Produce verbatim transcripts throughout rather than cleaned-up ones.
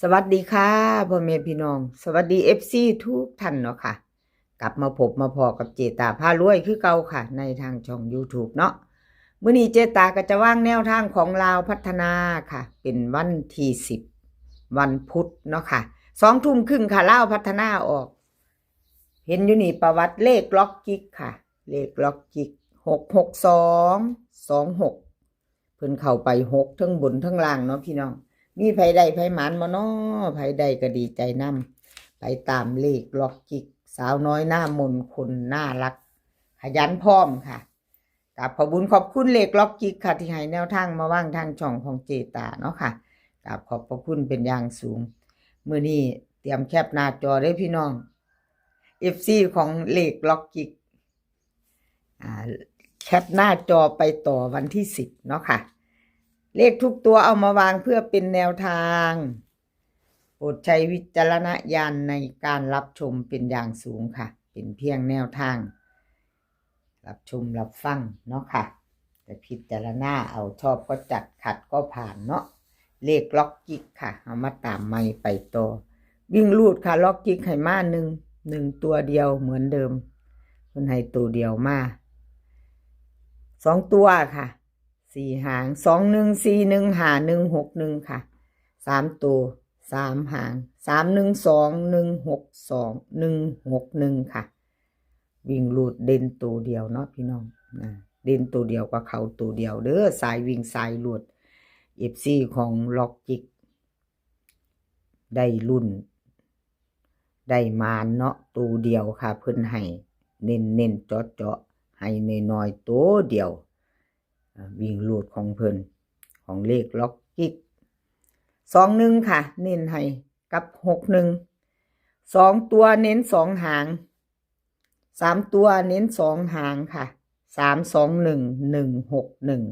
สวัสดีค่ะ พ่อแม่พี่น้อง สวัสดี เอฟซี ทุกท่านเนาะค่ะ กลับมาพบมาพ้อกับเจตาพารวยคือเก่าค่ะ ในทางช่อง YouTube เนาะ มื้อนี้เจตาก็จะวางแนวทางของลาวพัฒนาค่ะ เป็นวันที่สิบ วันพุธเนาะค่ะ สองทุ่มครึ่งค่ะ ลาวพัฒนาออก เห็นอยู่นี่ประวัติเลขล็อกจิกค่ะ เลขล็อกจิก หกหกสอง สองหก เพิ่นเข้าไปหกทั้งบนทั้งล่างเนาะพี่น้อง มีไผได้ไผหมานบ่น้อ ไผได้ก็ดีใจนำ ไปตามเลขล็อกจิก สาวน้อยหน้ามนคนน่ารัก ขยันพร้อมค่ะ กราบขอบบุญขอบคุณเลขล็อกจิกค่ะ ที่ให้แนวทางมาวางทางช่องของเจตาเนาะค่ะ กราบขอบพระคุณเป็นอย่างสูง มื้อนี้เตรียมแคปหน้าจอเด้อพี่น้อง เอฟซี ของเลขล็อกจิก อ่า แคปหน้าจอไปต่อวันที่สิบเนาะค่ะ เลขทุกตัวเอามาวางเพื่อเป็นแนวทาง โปรดใช้วิจารณญาณในการรับชมเป็นอย่างสูงค่ะ เป็นเพียงแนวทาง รับชมรับฟังเนาะค่ะ แต่พิจารณาเอา ชอบก็จัด ขัดก็ผ่านเนาะ เลขล็อกจิกค่ะ เอามาตามใหม่ไปต่อ วิ่งรูดค่ะ ล็อกจิกให้มาหนึ่ง หนึ่งตัวเดียวเหมือนเดิม เพิ่นให้ตัวเดียวมา สองตัวค่ะ สี่หาง สองหนึ่ง สี่หนึ่ง ห้าหนึ่ง หกหนึ่ง ค่ะ สามตัว สามหาง สามหนึ่งสอง หนึ่งหกสอง หนึ่งหกหนึ่ง ค่ะ วิ่งรูดเด่นตัวเดียวเนาะพี่น้องนะ เด่นตัวเดียวก็เข้าตัวเดียวเด้อ สายวิ่งสายรูด เอฟซี ของล็อกจิก ได้รุ่น ได้หมานเนาะ ตัวเดียวค่ะ เพิ่นให้เน้นๆ เจาะๆ ให้น้อยๆ ตัวเดียว อ่า วิ่งรูดของเพิ่น ของเลขล็อกจิก สองหนึ่ง ค่ะ เน้นให้กับ หกหนึ่ง สองตัวเน้นสองหาง สามตัวเน้นสองหางค่ะ สามสองหนึ่ง หนึ่งหกหนึ่ง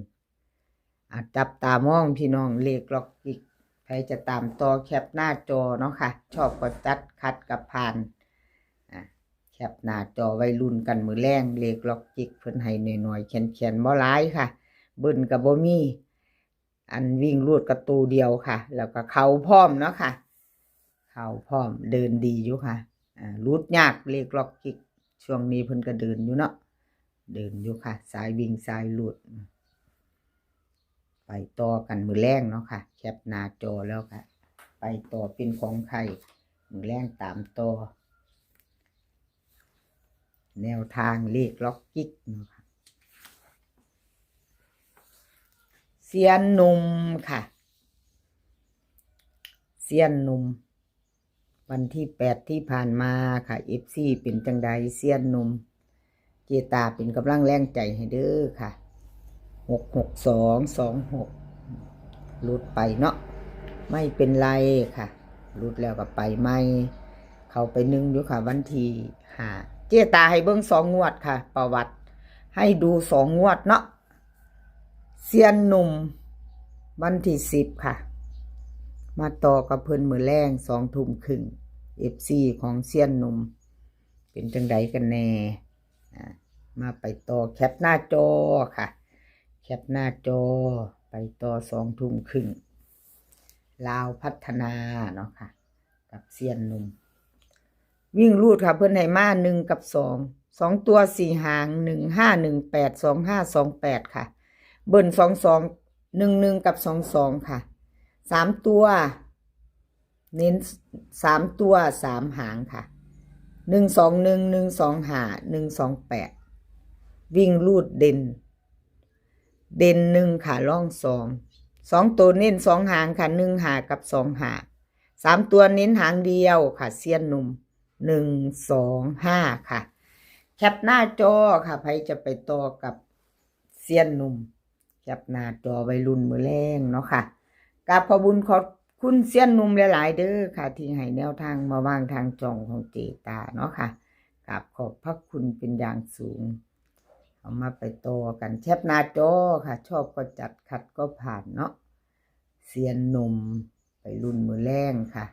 อ่ะ จับตามองพี่น้อง เลขล็อกจิก ใครจะตามต่อแคปหน้าจอเนาะค่ะ ชอบก็จัด ขัดก็ผ่าน อ่ะ แคปหน้าจอไว้ลุ้นกันมื้อแลง เลขล็อกจิกเพิ่นให้น้อยๆ แขนๆ บ่หลายค่ะ เบิ้ลก็บ่มี อันวิ่งรูดก็ตัวเดียวค่ะ แล้วก็เข้าพร้อมเนาะค่ะ เข้าพร้อม เดินดีอยู่ค่ะ อ่า หลุดยากเลขล็อกจิก ช่วงนี้เพิ่นก็เดินอยู่เนาะ เดินอยู่ค่ะ สายวิ่งสายรูด ไปต่อกันมื้อแลงเนาะค่ะ แคปหน้าจอแล้วค่ะ ไปต่อเป็นของใคร มื้อแลงตามต่อ แนวทางเลขล็อกจิกเนาะค่ะ เซียนหนุ่มค่ะ เซียนหนุ่ม วันที่แปดที่ผ่านมาค่ะ เอฟซี เป็นจังใด เซียนหนุ่ม เจตาเป็นกำลังแรงใจให้เด้อค่ะ หกหกสอง สองหก หลุดไปเนาะ ไม่เป็นไรค่ะ หลุดแล้วก็ไปใหม่ เข้าไปหนึ่งอยู่ค่ะ วันที่ห้า เจตาให้เบิ่งสองงวดค่ะ ประวัติ ให้ดูสองงวดเนาะ เซียนหนุ่ม วันที่สิบค่ะ มาต่อกับเพิ่นมื้อแลง สองทุ่มครึ่ง เอฟซี ของเซียนหนุ่ม เป็นจังใดกันแน่ อ่า มาไปต่อแคปหน้าจอค่ะ แคปหน้าจอ ไปต่อ สองทุ่มครึ่ง ลาวพัฒนาเนาะค่ะ กับเซียนหนุ่ม วิ่งรูดค่ะ เพิ่นให้มาหนึ่งกับสอง สองตัวสี่หาง หนึ่งห้าหนึ่งแปด สองห้าสองแปด ค่ะ เบิ้ลสองสอง หนึ่งหนึ่ง กับสองสอง ค่ะ สามตัว เน้นสามตัวสามหางค่ะ หนึ่งสองหนึ่ง หนึ่งสองห้า หนึ่งสองแปด วิ่งรูดเด่น เด่นหนึ่งค่ะ รองสอง สองตัวเน้นสองหางค่ะ หนึ่งห้า กับสองห้า สามตัวเน้นหางเดียวค่ะ เซียนหนุ่ม หนึ่งสองห้า ค่ะ แคปหน้าจอค่ะ ใครจะไปต่อกับเซียนหนุ่ม แคปหน้าจอไว้ลุ้นมื้อแลงเนาะค่ะ กราบขอบบุญขอบคุณเซียนหนุ่มหลายๆ เด้อค่ะ ที่ให้แนวทางมาวางทางช่องของเจตาเนาะค่ะ กราบขอบพระคุณเป็นอย่างสูง เอามาไปต่อกัน แคปหน้าจอค่ะ ชอบก็จัด ขัดก็ผ่านเนาะ เซียนหนุ่ม ไปลุ้นมื้อแลงค่ะ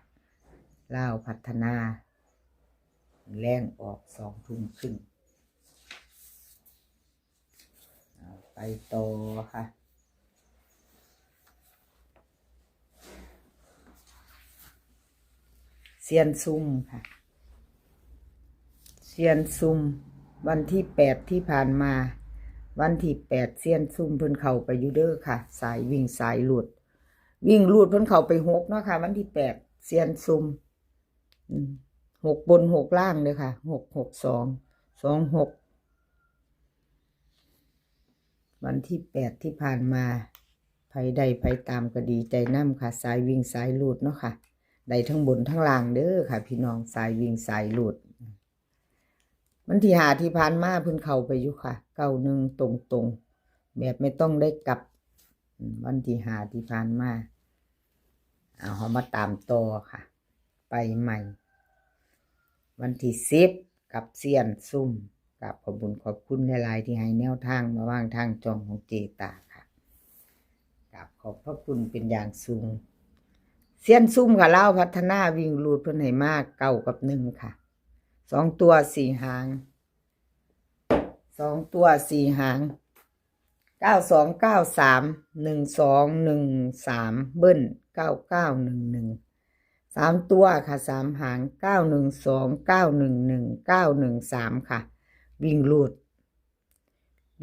ลาวพัฒนา มื้อแลงออก สองทุ่มครึ่ง เอาไปต่อค่ะ เ ซียนซุ่มค่ะ เซียนซุ่ม วันที่แปดที่ผ่านมา วันที่แปดเซียนซุ่มเพิ่นเข้าไปอยู่เด้อค่ะ สายวิ่งสายรูด วิ่งรูดเพิ่นเข้าไปหกเนาะค่ะ วันที่แปดเซียนซุ่ม อืม หกบนหกล่างเลยค่ะ หกหกสอง สองหก วันที่แปดที่ผ่านมา ไผได้ไผตามก็ดีใจนำค่ะ สายวิ่งสายรูดเนาะค่ะ ได้ทั้งบนทั้งล่างเด้อค่ะ พี่น้อง สายวิ่งสายรูด วันที่ห้าที่ผ่านมาเพิ่นเข้าไปอยู่ค่ะ เก้าหนึ่ง ตรงๆ แบบไม่ต้องได้กลับ อืม วันที่ห้าที่ผ่านมา เอาเฮามาตามต่อค่ะ ไปใหม่ วันที่สิบกับเซียนซุ่ม กราบขอบบุญขอบคุณหลายๆ ที่ให้แนวทางมาวางทางช่องของเจตาค่ะ กราบขอบพระคุณเป็นอย่างสูง เซียนซุ่มค่ะ ลาวพัฒนาวิ่งรูดเพิ่นให้มาเก้ากับหนึ่งค่ะ สองตัวสี่หาง สองตัวสี่หาง เก้าสองเก้าสาม หนึ่งสองหนึ่งสาม เบิ้ล เก้าเก้าหนึ่งหนึ่ง สามตัวค่ะ สามหาง เก้าหนึ่งสอง เก้าหนึ่งหนึ่ง เก้าหนึ่งสาม ค่ะ วิ่งรูด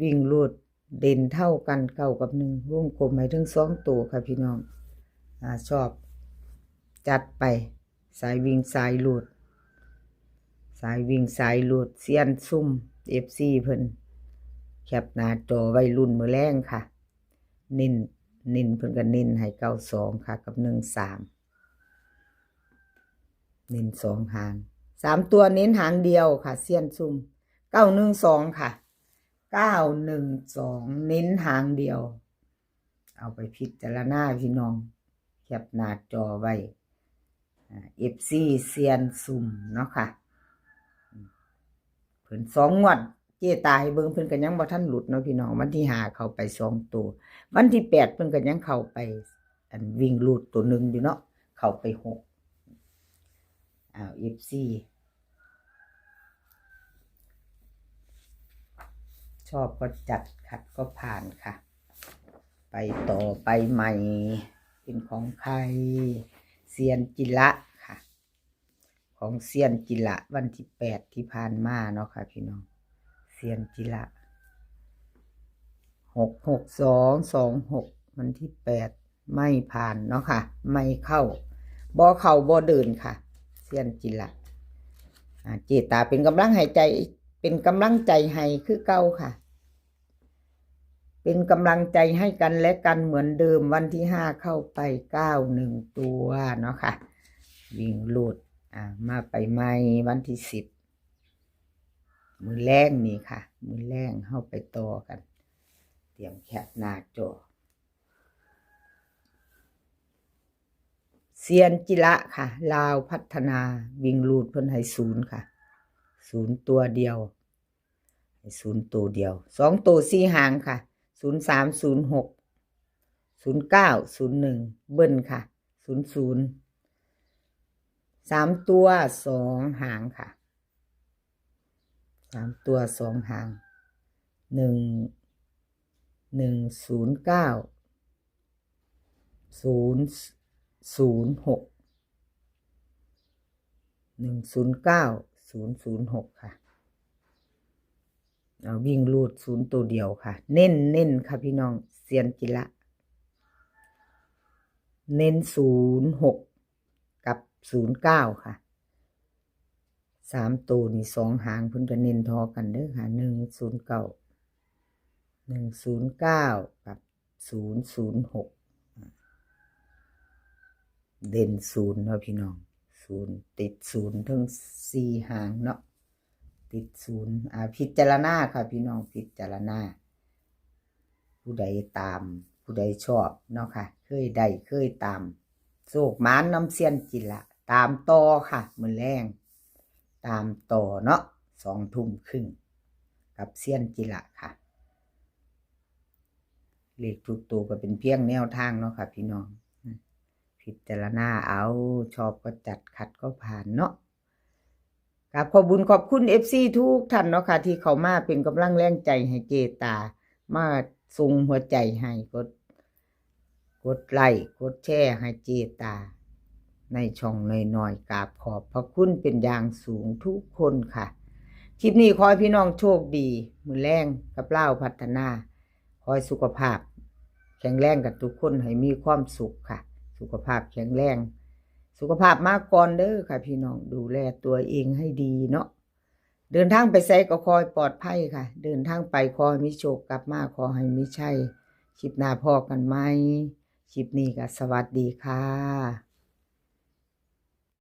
วิ่งรูด เด่นเท่ากัน เก้ากับหนึ่ง วงกลมให้ถึงสองตัวค่ะพี่น้อง อ่า ชอบ จัดไป สายวิ่งสายรูด สายวิ่งสายรูด เซียนซุ่ม เอฟซี เพิ่น แคปหน้าจอไว้รุ่นมื้อแลงค่ะ เน้น เน้นเพิ่นก็เน้นให้เก้าสองค่ะ กับหนึ่งสาม เน้นสองหาง สามตัวเน้นหางเดียวค่ะ เซียนซุ่ม เก้าหนึ่งสอง ค่ะ เก้าหนึ่งสอง เน้นหางเดียว เอาไปพิจารณาพี่น้อง แคปหน้าจอไว้ อ่า เอฟซี เซียนซุ่มเนาะค่ะ เพิ่นสองงวด เจตาให้เบิ่งเพิ่นก็ยังบ่ทันหลุดเนาะพี่น้อง วันที่ห้าเข้าไปสองตัว วันที่แปดเพิ่นก็ยังเข้าไป อันวิ่งรูดตัวหนึ่งอยู่เนาะ เข้าไปหก อ้าว เอฟซี ชอบก็จัด ขัดก็ผ่านค่ะ ไปต่อไปใหม่ เป็นของใคร เซียนจิละค่ะ ของเซียนจิละ วันที่แปดที่ผ่านมาเนาะค่ะพี่น้อง เซียนจิละ หกหกสอง สองหก วันที่แปด ไม่ผ่านเนาะค่ะ ไม่เข้า บ่เข้าบ่เดินค่ะ เซียนจิละ อ่า เจตาเป็นกำลังให้ใจ เป็นกำลังใจให้คือเก่าค่ะ เป็นกำลังใจให้กันและกันเหมือนเดิม วันที่ห้าเข้าไปเก้าหนึ่งตัวเนาะค่ะ วิ่งรูด อ่า มาไปใหม่ วันที่สิบ มื้อแลงนี่ค่ะ มื้อแลงเฮาไปต่อกัน เตรียมแคปหน้าจอ เซียนจิละค่ะ ลาวพัฒนา วิ่งรูดเพิ่นให้ศูนย์ค่ะ ศูนย์ตัวเดียว ให้ศูนย์ตัวเดียว สองตัวสี่หางค่ะ ศูนย์สาม ศูนย์หก ศูนย์เก้า ศูนย์หนึ่ง เบิ้ลค่ะ ศูนย์ศูนย์ สามตัวสองหางค่ะ สามตัวสองหาง หนึ่ง หนึ่งศูนย์เก้า ศูนย์ศูนย์หก หนึ่งศูนย์เก้า ศูนย์ศูนย์หก ค่ะ เอาวิ่งรูดศูนย์ตัวเดียวค่ะ เน้นเน้นค่ะพี่น้อง เซียนจิละ เน้นศูนย์หก กับศูนย์เก้าค่ะ สามตัวนี่สองหางเพิ่นก็เน้นทอกันเด้อค่ะ หนึ่งศูนย์เก้า หนึ่งศูนย์เก้า กับ ศูนย์ศูนย์หก เด่นศูนย์เนาะพี่น้อง ศูนย์ ติดศูนย์ทั้งสี่หางเนาะ ติดศูนย์ อ่า พิจารณาค่ะพี่น้อง พิจารณา ผู้ใดตาม ผู้ใดชอบเนาะค่ะ เคยได้เคยตาม โชคหมานนำเซียนจิละ ตามต่อค่ะ มื้อแลง ตามต่อเนาะ สองทุ่มครึ่ง กับเซียนจิละค่ะ เลขทุกตัวก็เป็นเพียงแนวทางเนาะค่ะพี่น้อง พิจารณาเอา ชอบก็จัด ขัดก็ผ่านเนาะ กราบขอบบุญขอบคุณ เอฟซี ทุกท่านเนาะค่ะ ที่เข้ามาเป็นกำลังแรงใจให้เจตา มาส่งหัวใจให้ กด กดไลค์ กดแชร์ให้เจตา ในช่องน้อยๆ กราบขอบพระคุณเป็นอย่างสูงทุกคนค่ะ คลิปนี้ขอให้พี่น้องโชคดี มื้อแลงกับลาวพัฒนา ขอให้สุขภาพแข็งแรงกันทุกคน ให้มีความสุขค่ะ สุขภาพแข็งแรง สุขภาพมาก่อนเด้อค่ะพี่น้อง ดูแลตัวเองให้ดีเนาะ เดินทางไปไสก็ขอให้ปลอดภัยค่ะ เดินทางไปขอให้มีโชค กลับมาขอให้มีชัย คลิปหน้าพ้อกันใหม่ คลิปนี้ก็สวัสดีค่ะ